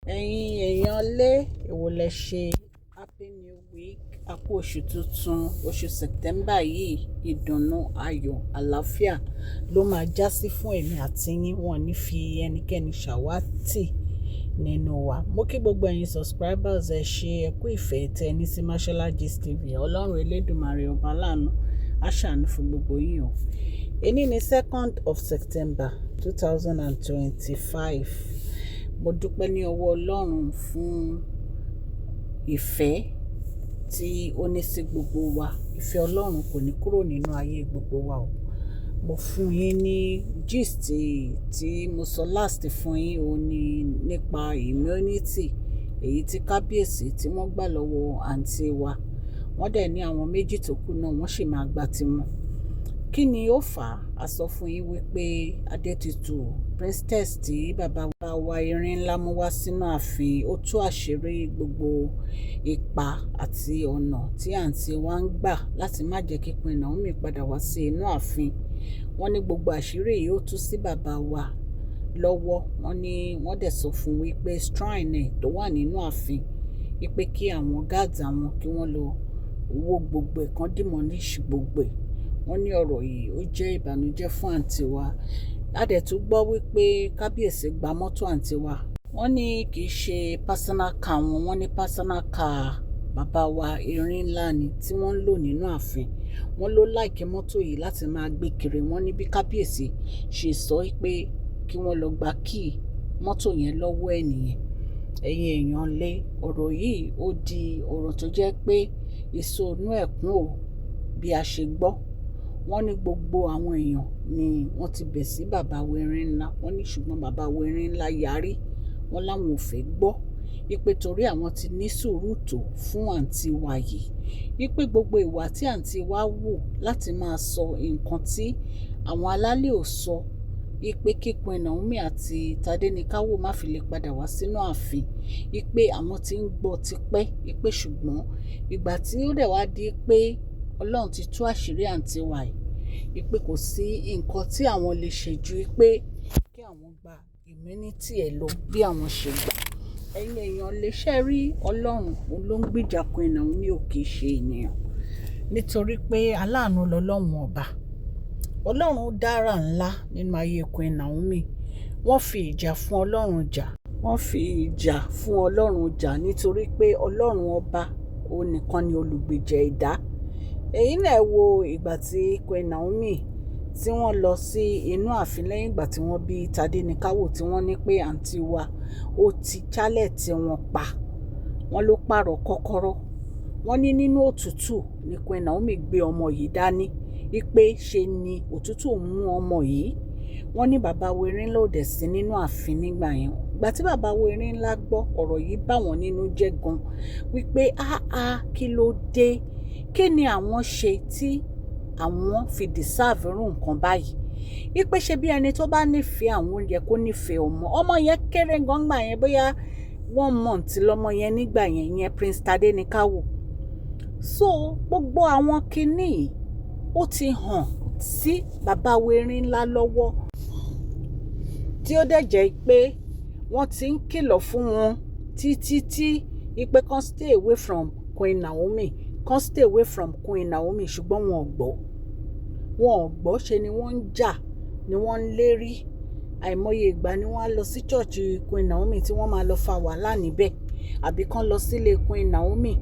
Ẹ̀yin èèyàn lé, èwo lẹ ṣe? Happy New Week. A kú oṣù tuntun, oṣù September yìí, ìdùnnú, ayọ̀, àlàáfíà ló máa jásí fún èmi àti yín. Wọ́n ní fi ẹnikẹ́ni ṣàwátì nínú wa. Mo kí gbogbo ẹ̀yin subscribers, ẹ ṣé, ẹ kú ìfẹ́ tẹ ní sí Mashola Gist TV. Ọlọ́run Elédùmarè ọba láàánú, á ṣàánú fún gbogbo yín o. Èní ni 2nd of September 2025. Mo dúpẹ́ ní ọwọ́ Ọlọ́run fún ìfẹ́ tí ó ní sí gbogbo wa. Ìfẹ́ Ọlọ́run kò ní kúrò nínú ayé gbogbo wa o. Mo fún yín ní gist tí mo sọ last fún yín, ó ní nípa immunity èyí tí kábíyèsí tí wọ́n gbà lọ́wọ́ àǹtí wa. Wọ́n dẹ̀ ní àwọn méjì tó kù náà, wọ́n sì máa gba tiwọn. Kí ni ó fà á? A sọ fún yín wípé Adétutù priestess tí bàbá wa erin ńlá mú wá sínú ààfin, ó tú àṣírí gbogbo ipa àti ọ̀nà tí àǹtí wa ń gbà láti má jẹ́ kí Queen Naomi padà wá sí inú ààfin. Wọ́n ní gbogbo àṣírí yìí ó tú sí bàbá wa lọ́wọ́. Wọ́n ní wọ́n dẹ̀ sọ fún wípé shrine ẹ̀ tó wà nínú ààfin, wípé kí àwọn guards àwọn kí wọ́n lọ wó gbogbo ẹ̀, kan demolish gbogbo ẹ̀. Wọ́n ní ọ̀rọ̀ yìí ó jẹ́ ìbànújẹ́ fún àǹtí wa. A dẹ̀ tún gbọ́ wípé kábíyèsí gba mọ́tò àǹtí wa. Wọ́n ní kì í ṣe personal car wọn, wọ́n ní personal car bàbá wa erin ńlá ni tí wọ́n ń lò nínú ààfin. Wọ́n ló like mọ́tò yìí láti máa gbé kiri. Wọ́n ní bí kábíyèsí ṣe sọ pé kí wọ́n lọ gba key mọ́tò yẹn lọ́wọ́ ẹ̀ nìyẹn. Ẹ̀yin èèyàn lé, ọ̀rọ̀ yìí ó di ọ̀rọ̀ tó jẹ́ pé ìsọnù ẹ̀kún ò bí a ṣe gbọ́. Wọ́n ní gbogbo àwọn èèyàn ni wọ́n ti bẹ̀ sí bàbá wa erin ńlá. Wọ́n ní ṣùgbọ́n bàbá wa erin ńlá yarí. Wọ́n láwọn ò fẹ́ gbọ́ wípé torí àwọn ti ní sùúrù tó fún àǹtí wa yìí, wípé gbogbo ìwà tí àǹtí wa wù láti máa sọ nǹkan tí àwọn alálẹ̀ ò sọ, wípé kí Queen Naomi àti Tadenikawo má fi lè padà wá sínú ààfin, wípé àwọn tí ń gbọ́ tipẹ́, wípé ṣùgbọ́n ìgbà tí ó dẹ̀ wá di pé Ọlọ́run ti tú àṣírí àǹtí wa yìí, wípé kò sí nǹkan tí àwọn lè ṣe ju wípé kí àwọn gba immunity ẹ̀ lọ bí àwọn ṣe gbà. Ẹ̀yin èèyàn lè ṣe rí, Ọlọ́run òun ló ń gbìjà Queen Naomi, ò kì í ṣe ènìyàn. Nítorí pé aláàánú lọ́lọ́run ọba. Ọlọ́run dára ńlá nínú ayé Queen Naomi. Wọ́n fi ìjà fún Ọlọ́run jà. Wọ́n fi ìjà fún Ọlọ́run jà nítorí pé Ọlọ́run ọba òun nìkan ni olùgbèjà ẹ̀dá. Ẹ̀yin náà wo ìgbà tí Queen Naomi tí wọ́n lọ sí inú ààfin lẹ́yìn ìgbà tí wọ́n bí Tadenikawo, tí wọ́n ní pé àǹtí wa ó ti chalet wọn pa. Wọ́n ló pààrọ̀ kọ́kọ́rọ́. Wọ́n ní nínú òtútù ni Queen Naomi gbé ọmọ yìí dání, wípé ṣe ni òtútù mú ọmọ yìí. Wọ́n ní bàbá wa erin ńlá ò dẹ̀ sí nínú ààfin nígbà yẹn. Ìgbà tí bàbá wa erin ńlá gbọ́ ọ̀rọ̀ yìí, bá wọn nínú jẹ́ gan wípé áá, kí ló dé? Kí ni àwọn ṣe tí àwọn fi deserve irú nǹkan báyìí? Wípé ṣe bí ẹni tó bá nífẹ̀ẹ́ àwọn yẹ kó nífẹ̀ẹ́ ọmọ. Ọmọ yẹn kéré gan gbà yẹn, bóyá 1 month lọmọ yẹn nígbà yẹn, yẹn Prince Tadenikawo. So gbogbo àwọn kinní ó ti hàn sí bàbá wa erin ńlá lọ́wọ́, tí ó dẹ̀ jẹ́ pé wọ́n ti ń kìlọ̀ fún wọn títí tí wípé kan stay away from Queen Naomi, kan stay away from Queen Naomi, ṣùgbọ́n wọn ò gbọ́, wọn ò gbọ́. Ṣe ni wọ́n ń jà, ni wọ́n ń lérí. Àìmọye ìgbà ni wọ́n á lọ sí church Queen Naomi tí wọ́n máa lọ fa wàhálà níbẹ̀, àbí kán lọ sílé Queen Naomi,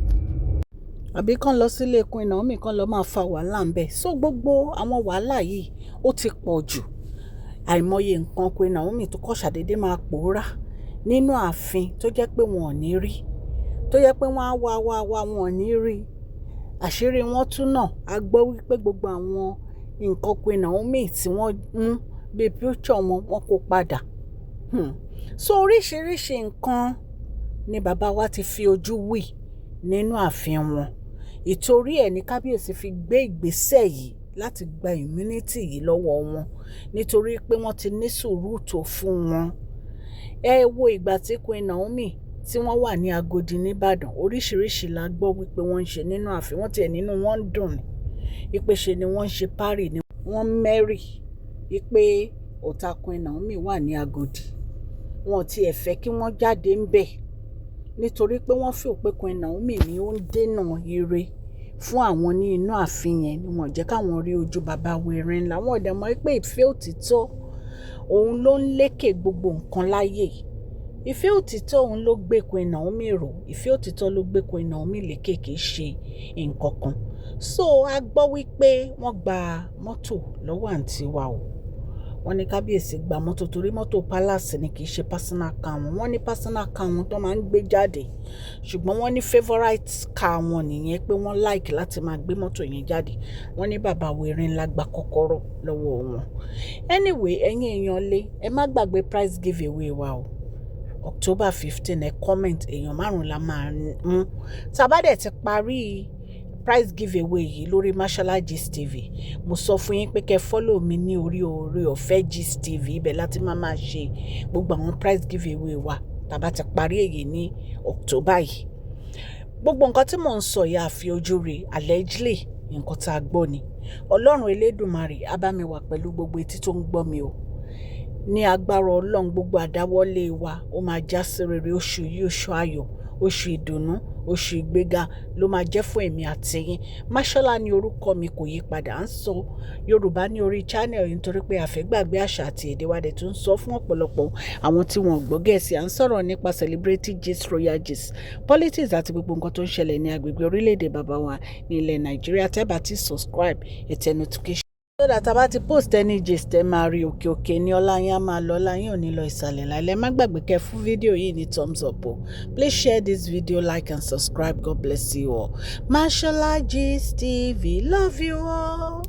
àbí kán lọ sílé Queen Naomi, kán lọ máa fa wàhálà ńbẹ̀. So gbogbo àwọn wàhálà yìí ó ti pọ̀ jù. Àìmọye nǹkan Queen Naomi tó kọ́ ṣàdédé máa pòórá nínú ààfin tó jẹ́ pé wọn ò ní rí, tó jẹ́ pé wọ́n á wá wá wá, wọn ò ní rí. Àṣírí wọn tú náà. A gbọ́ wípé gbogbo àwọn nǹkan Queen Naomi tí wọ́n mú bíi picture wọn, wọ́n kó padà. So oríṣiríṣi nǹkan ni bàbá wa ti fi ojú wì nínú ààfin wọn. Ìtorí ẹ̀ ní kábíyèsí fi gbé ìgbésẹ̀ yìí láti gba immunity yìí lọ́wọ́ wọn, nítorí pé wọ́n ti ní sùúrù tó fún wọn. Ẹ wo ìgbà tí Queen Naomi tí wọ́n wà ní Agodi nìbàdàn, oríṣiríṣi la gbọ́ wípé wọ́n ń ṣe nínú ààfin. Wọ́n tiẹ̀ nínú wọn ń dùn ní wípé ṣe ni wọ́n ń ṣe party ni wọ́n merry, wípé ọ̀tá Queen Naomi wà ní Agodi. Wọn ò tiẹ̀ fẹ́ kí wọ́n jáde ń bẹ̀ nítorí pé wọ́n feel pé Queen Naomi ni ó ń dènà ire fún àwọn ní inú ààfin yẹn, ni wọ́n jẹ́ káwọn rí ojú bàbá wa Erinla. Wọn ò dẹ̀ mọ̀ pé ìfẹ́ òtítọ́ òun ló ń lékè gbogbo nǹkan láyé. Ìfẹ́ òtítọ́ òun ló gbé Queen Naomi ró. Ìfẹ́ òtítọ́ ló gbé Queen Naomi lékè, kì í ṣe nǹkan kan. So a gbọ́ wípé wọ́n gba mọ́tò lọ́wọ́ àǹtí wa o. Wọ́n ní kábíyèsí gba mọ́tò torí mọ́tò palace ni, kì í ṣe personal car wọn. Wọ́n ní personal car wọn tó máa ń gbé jáde, ṣùgbọ́n wọ́n ní favourite car wọn nìyẹn, pé wọ́n like láti máa gbé mọ́tò yẹn jáde. Wọ́n ní bàbá wa Erinla gba kọ́kọ́rọ́ lọ́wọ́ wọn. Anyway, ẹ̀yin èèyàn lé, ẹ má gbàgbé prize giveaway wa o. October 15, ẹ comment, èèyàn márùn-ún la máa mú. Tá a bá dẹ̀ ti parí prize giveaway yìí lórí Mashola Gist TV, mo sọ fún yín pé kẹ́ follow mi ní orí Oore Ọ̀fẹ́ Gist TV. Ibẹ̀ láti máa máa ṣe gbogbo àwọn prize giveaway wa tá a bá ti parí èyí ní October yìí. Gbogbo nǹkan tí mò ń sọ yìí, àfi ojú rẹ̀, allegedly, nǹkan tá a gbọ́ ni. Ọlọ́run Elédùmarè á bá mi wà pẹ̀lú gbogbo etí tó ń gbọ́ mi o. Ní agbára Ọlọ́run, gbogbo àdáwọ́lé wa ó máa já sí rere. Oṣù yìí, oṣù ayọ̀, oṣù ìdùnnú, oṣù ìgbéga ló máa jẹ́ fún èmi àti yín. Máṣọ́lá ní orúkọ mi, kò yí padà. À ń sọ Yorùbá ní orí channel yìí nítorí pé a fẹ́ gbàgbé àṣà àti èdè wa, dẹ̀ tún ń sọ fún ọ̀pọ̀lọpọ̀ àwọn tí wọ́n gbọ́ Gẹ̀ẹ́sì. À ń sọ̀rọ̀ nípa celebrity gist, royal gist, politics àti gbogbo nǹkan tó ń ṣẹlẹ̀ ní agbègbè orílẹ̀-èdè bàbá wa ní ilẹ̀ Nàìjíríà. Tẹ́ bá ti subscribe, ẹ tẹ notification so that a bá ti post any gist, ẹ máa rí. Òkè òkè ní ọlá yín á máa lọ, ọlá yín ò ní lọ ìsàlẹ̀ láìlẹ́. Má gbàgbé kẹ́ fún fídíò yìí ní thumbs up o. Please share this video, like and subscribe. God bless you all. Mashola Gist TV, love you all.